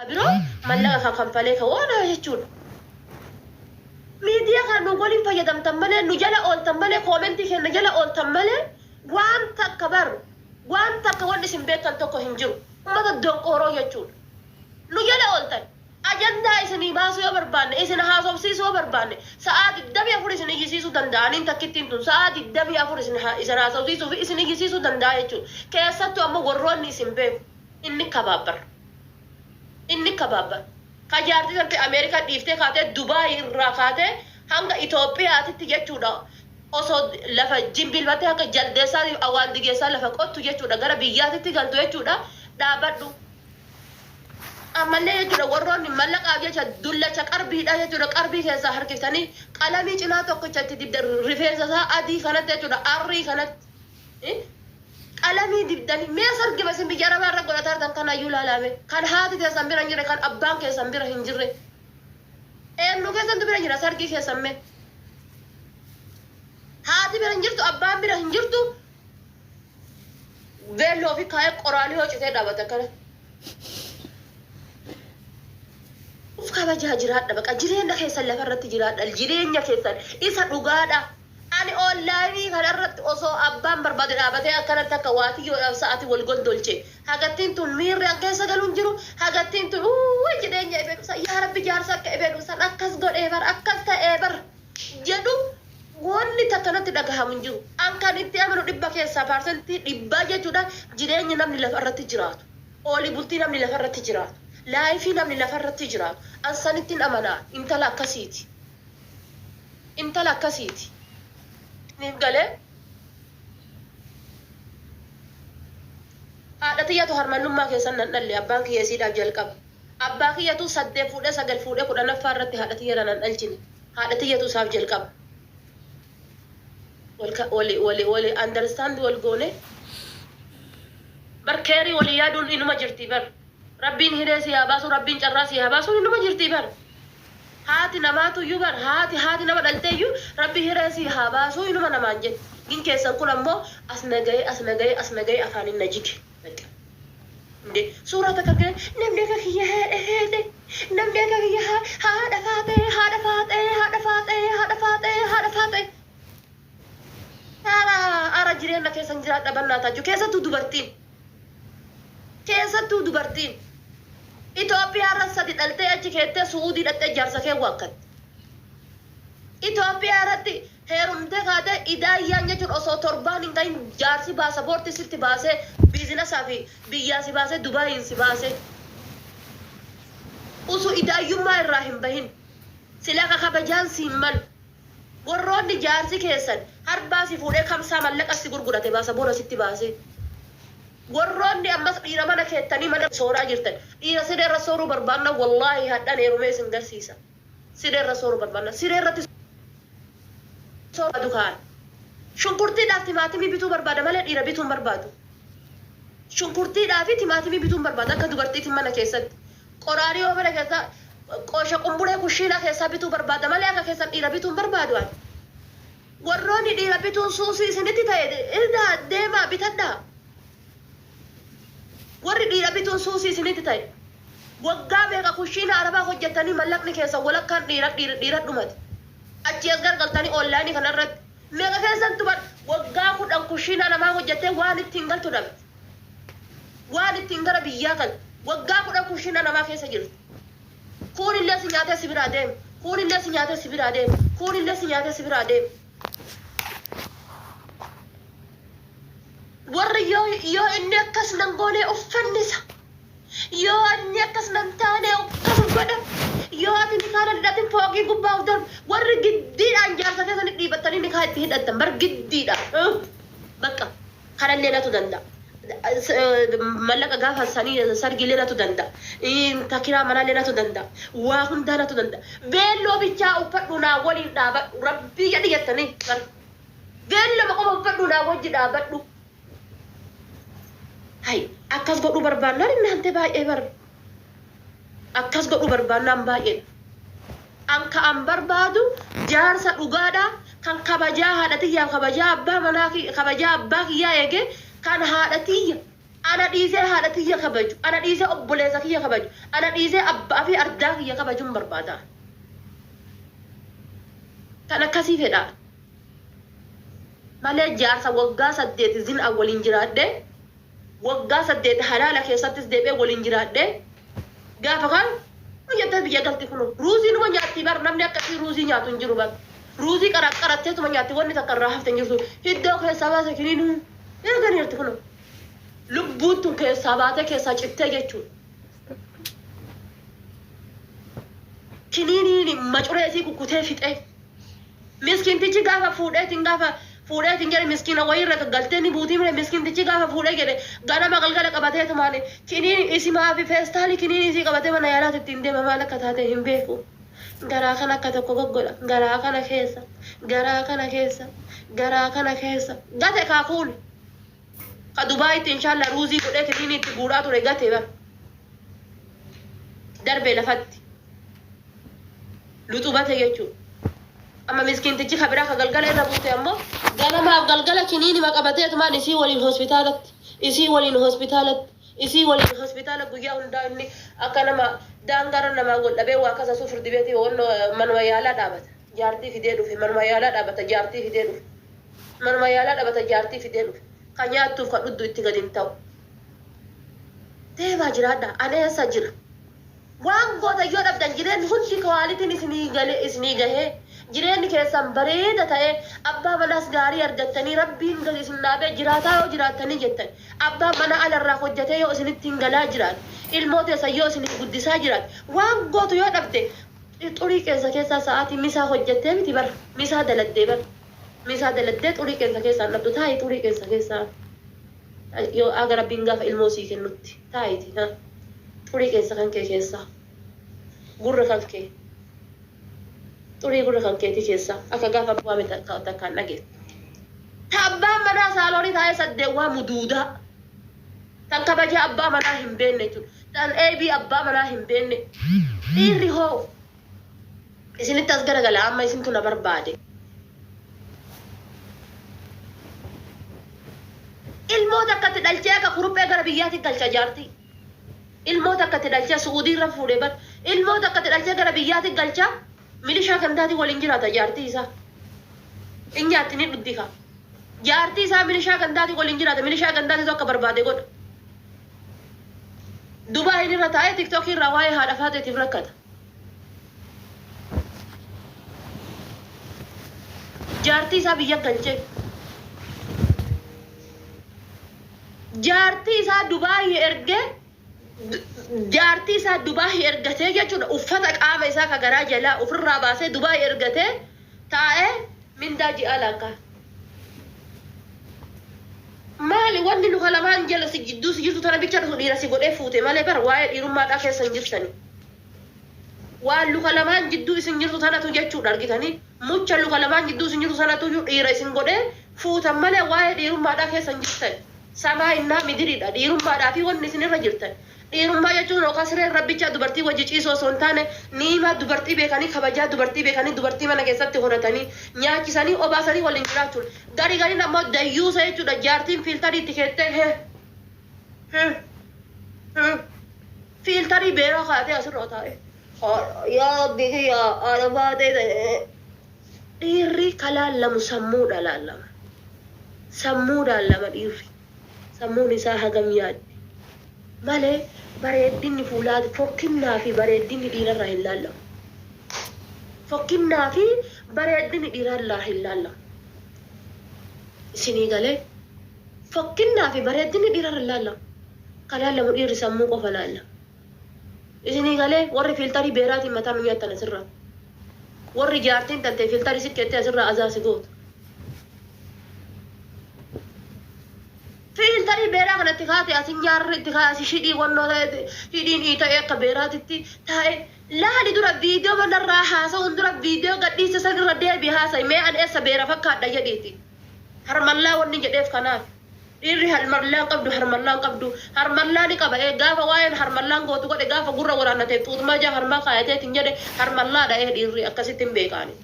Biroo mallaqa kan kanfalee kan waan jechuudha. Miidiyaa kana nu waliin fayyadamtan malee, nu jala ooltan malee, koomentii keenya jala ooltan malee, waan takka bar waan takka wanni isin beektan tokko hin jiru. Uummata donqooroo jechuudha. Nu jala ooltan. Ajandaa isinii baasuu yoo barbaanne, isin haasofsiisuu yoo barbaanne, sa'aa 24 isin iyyisiisuu danda'aniin takkittiin tun sa'aa 24 isin haasofsiisuu fi isin iyyisiisuu danda'a jechuudha. Keessattuu ammoo warroonni isin beeku inni kabaabbar. Inni kabaabbar. Ka jaartii tante Ameerikaa dhiiftee kaatee Dubaay irraa kaatee hanga Itoophiyaatitti jechuudha. Osoo lafa jimbilfattee akka jaldeessaa awwaaldigeessaa lafa qottu jechuudha. Gara biyyaatitti galtu jechuudha. Dhaabadhu. Ammallee jechuudha warroonni mallaqaaf jecha dullacha qarbiidha jechuudha. Qarbii keessaa harkiftanii qalamii cinaa tokkicha itti dibda rifeensa isaa adii kanatti jechuudha. Arrii kanatti. Qalamii dibdanii mee sargima isin biyya arabaa irra godhataa jirtan kanaayyuu ilaalaame. Kan haati teessan bira hin jirre, kan abbaan keessan bira hin jirre. Eenyu keessantu bira jira sargii keessan mee? Haati bira hin jirtu, abbaan bira hin jirtu. Veelloo fi kaayee qoraalii hojjetee dhaabata akkana. Uf kabajaa jiraadha, baqa jireenya keessan lafarratti jiraadha, jireenya keessan isa dhugaadha. Ani onlaayinii kanarratti osoo abbaan barbaade dhaabatee akkanatti akka waatiyyoodhaaf sa'aatii wal gondolche. Hagattiin tun miirri an keessa galuun jiru, hagattiin tun uuwwi jireenya ebedhu san, yaa rabbi jaarsa akka ebedhu san akkas godhee bar, akkas ta'ee bar jedhu wanni takka natti dhagahamu hin jiru. An kan itti amanu dhibba keessaa 100% jechuudha jireenya namni lafarratti jiraatu. Oolii bultii namni lafarratti jiraatu. Laayifii namni lafarratti jiraatu. An sanittiin amanaa, intala akkasiiti. Intala akkasiiti. Niif galee? Haadha tiyyatu harmannummaa keessan nan dhalle, abbaan kiyya isiidhaaf jalqaba. Abbaa kiyyatu 8 fuudhee 9 fuudhee 10ffaa irratti haadha tiyyarra nan dhalchine. Haadha tiyyatu isaaf jalqaba. Wal wali wali understand wal goone. Bar keerii walii yaaduun inuma jirti bar. Rabbiin hiree si haa baasu, Rabbiin carraa si haa baasu inuma jirti bar. Haati namaatuyyuu bar haati haati nama dhalteeyyuu Rabbi hiree sii haa baasuu inuma namaan jetti. Gin keessan kun ammoo as na ga'ee as na ga'ee as na ga'ee afaanin na jige. Baqqa. Inde suuraa takka argine namni akka kiyya haadha haadha namni akka kiyya haadha faaxee haadha faaxee haadha faaxee haadha faaxee haadha faaxee. Ara ara jireenya keessan jiraadha bannaa taachuu keessattuu dubartiin. Keessattuu dubartiin. Itoophiyaa irra sadi dhaltee achi keettee Su'uudii dhaqxee jaarsa kee waakkatte. Itoophiyaa irratti heerumtee kaatee idaayyaan jechuun osoo torbaan hin gahin jaarsi baasapoortii sitti baasee biizinasaa fi biyyaa si baasee Dubaayiin si baasee. Usu idaayyummaa irraa hin bahin. Sila ka kabajaan siin malu. Warroonni jaarsi keessan harbaa si fuudhee kamsaa mallaqa si gurgurate baasaboora sitti baasee. Warroonni ammas dhiira mana keettanii mana sooraa jirtan dhiira siree irra sooruu barbaanna, wallaahi hadhaan heerumee isin garsiisa. Siree irra sooruu barbaanna, siree irratti sooruu barbaadu kaan. Shunkurtiidhaaf timaatimii bituu barbaada malee dhiira bituu hin barbaadu. Shunkurtiidhaa fi timaatimii bituu hin barbaadu akka dubartiitiin mana keessatti. Qoraarii yoo mana keessaa qoosha qumburee kushiinaa keessaa bituu barbaada malee akka keessan dhiira bituu hin barbaadu ani. Warroonni dhiira bituun suusii isinitti ta'e irraa deemaa bitadhaa. Warri dhiira bituun suusii isinitti ta'e waggaa meeqa kushiinaa arabaa hojjettanii mallaqni keessan walakkaan dhiira dhiira dhumate. Achii as gargaltanii onlaayinii kanarratti meeqa keessantu bar waggaa 10 kushiinaa namaa hojjettee waan ittiin galtu dhabde. Waan ittiin gara biyyaa galtu. Waggaa 10 kushiinaa namaa keessa jirti. Kuunillee si nyaatee si biraa deema. Kuunillee si nyaatee si biraa deema. Kuunillee si nyaatee si biraa deema. Warri yoo yoo inni akkas nan goone uffannisa. Yoo inni akkas nan taane akkas godha. Yoo ati nikaa nan hidhatin fooqii gubbaa of darba. Warri giddiidhaan jaarsa keessan dhiibattanii nikaa itti hidhattan bar giddiidhaan. Bakka kanallee natu danda'a. Mallaqa gaafa sanii sargiilee natu danda'a. Takiraa manaallee natu danda'a. Waa hundaa natu danda'a. Veelloo bichaa uffadhu naa waliin dhaabadhu. Rabbii jedhi jettanii. Veelloo qofa uffadhu naa wajji dhaabadhu. Hay akkas godhuu barbaannaan inni baay'ee bar. Akkas godhuu barbaannaan baay'eedha. An ka an barbaadu jaarsa dhugaadha kan kabajaa haadha tiyyaa kabajaa abbaa manaa kabajaa abbaa kiyyaa eege kan haadha tiyya Ana dhiisee haadha tiyya kabaju, ana dhiisee obboleessa kiyya kabaju, ana dhiisee abbaa fi ardaa kiyya kabajuun barbaada. Kan akkasii fedha. Malee jaarsa waggaa 8 zinaa waliin jiraadhe, waggaa 8 halaala keessattis deebi'ee waliin jiraadhe, gaafa kaan hojjettee biyya galti kunoo. Ruuzii numa nyaatti bar namni akkasii ruuzii nyaatu hin jiru bar. Ruuzii qaraqqaratteetuma nyaatti wanni takka irraa hafte hin jirtu. Hiddoo keessaa baase kiniinuu eeganiirti kunoo. Lubbuun tun keessaa baatee keessaa cittee jechuudha. Kiniiniin macuree isii kukkutee fixee. Miskiintichi gaafa fuudheetiin gaafa fuudheetiin jedhe miskiina wayii irra gaggaltee ni buutii mire miskiintichi gaafa fuudhee jedhe ganama galgala qabateetumaan kiniin isimaa fi feestaalii kiniin isii qabatee mana yaalaatti ittiin deema maal akka taate hin beeku. Garaa kana akka tokko goggodha garaa kana keessa garaa kana keessa garaa kana keessa gate kaakuun. Ka Dubaayitti inshallah ruuzii godhee kiniinii itti guuraa ture gate bar. Darbe lafatti. Luxubate jechuudha. Amma miskiintichi ka biraa ka galgala irra buute ammoo ganamaaf galgala kiniinima qabateetumaan isii waliin hospitaalatti isii waliin hospitaalatti isii waliin hospitaala guyyaa hundaa inni akka nama daangaarra namaa wal dhabee waa kasasuu firdi beetii manuma yaalaa dhaabata. Jaartii fidee dhufe manuma yaalaa dhaabata jaartii fidee dhufe. Manuma yaalaa dhabata jaartii fidee dhufe. Ka nyaattuuf ka dhuddu itti gad hin ta'u. Deemaa jiraadhaa. Ani eessa jira? Waan gootan yoo dhabdan jireenyi hundi kawaalitiin isinii gale isinii gahee jireenyi keessan bareeda ta'ee abbaa manaas gaarii argattanii rabbiin gadi isin dhaabee jiraataa yoo jiraattanii jettan abbaan manaa alarraa hojjetee yoo isinitti hin galaa jiraate ilmoo teessan yoo isinii guddisaa jiraate waan gootu yoo dhabde xurii qeensa keessaa sa'aatii misaa hojjettee miti bar misaa daladdee bar Misaa daladdee xurii qeensa keessaa hin dhabdu taa'i xurii qeensa keessaa yoo aga rabbiin gaafa ilmoo sii kennutti taa'iti ha xurii qeensa kan kee keessaa gurra kan kee xurii gurra kan keetii keessaa akka gaafa waame takkaan dhageettu. Ta abbaan manaa saaloonii taa'ee saddeet waamu duudaa. Tan kabajaa abbaa manaa hin beekne jechuudha. Tan eebii abbaa manaa hin beekne. Dhiirri hoo Isinitti as garagala amma isintu na barbaade. Ilmoo takka itti dhalchee akka kuruphee gara biyyaatti galcha jaartii. Ilmoo takka itti dhalchee Su'uudii irra fuudhee bar. Ilmoo takka itti dhalchee gara biyyaatti galcha milishaa gandaatii waliin jiraata jaartii isaa. In nyaatti ni dhuddi kaa. Jaartii isaa milishaa gandaatii waliin jiraata milishaa gandaatiitu akka barbaade godha. Dubaayin irra taa'ee tiktookii irraa waa'ee haadha faaxeetiif rakkata. Jaartii isaa biyya galchee. Jaartii isaa Dubaayii ergee jaartii isaa Dubaayii ergatee jechuudha uffata qaama isaa ka garaa jalaa ofirraa baasee Dubaayii ergatee taa'ee mindaa ji'aa laakkaa. Maali wanni luka lamaan jala si jidduu si jirtu tana bicha dhufu dhiira si godhee fuute malee bar waa'ee dhiirummaadhaa keessa hin jirtani. Waan luka lamaan jidduu isin jirtu tanatu jechuudha argitanii mucha luka lamaan jidduu isin jirtu sanatu iyyuu dhiira isin godhee fuutan malee waa'ee dhiirummaadhaa keessa hin jirtani. Samaa innaa midiriidha dhiirummaadhaa fi wanni isin irra jirtan. Dhiirummaa jechuun yookaan sireen rabbichaa dubartii wajji ciisuu osoo hin taane ni'imaa dubartii beekanii kabajaa dubartii beekanii dubartii mana keessatti horatanii nyaachisanii obaasanii waliin jiraachuudha. Gari gariin ammoo dayyuusa jechuudha jaartiin fiiltarii itti keettee he he he fiiltarii beeraa kaa'atee asirra taa'e. Yaa Rabbii kiyya haadha baatee ta'e. Dhiirri ka laallamu sammuudha laallama. Sammuudhaan lama dhiirri. Sammuun isaa hagam yaaddi. Malee bareeddinni fuulaa fokkinnaa fi bareeddinni dhiirarraa hin laallamu. Fokkinnaa fi bareeddinni dhiirarraa hin laallamu. Isinii galee fokkinnaa fi bareeddinni dhiirarra hin laallamu. Ka laallamu dhiirri sammuu qofa laallama. Isinii galee warri fiiltarii beeraatiin mataa nu nyaattan asirraa. Warri jaartiin tantee fiiltarii si keettee asirraa azaa si gootu. Fiiltarii beeraa kana itti kaate asin nyaarri itti kaase asi shidhii wannoo ta'e hidhiin iita'ee akka beeraatitti taa'e laali dura viidiyoo manarraa haasa'uun dura viidiyoo gadhiise san irra deebi haasa'i mee an eessa beera fakkaadha jedhiiti. Harmallaa wanni jedheef kanaaf. Dhiirri harmallaa hin qabdu harmallaa hin qabdu harmallaa ni qaba ee gaafa waa'een harmallaan gootu godhe gaafa gurra waraannateef xuuxmaa jaa harmaa kaayateetiin jedhe harmallaadha ee dhiirri akkasitti hin beekaani.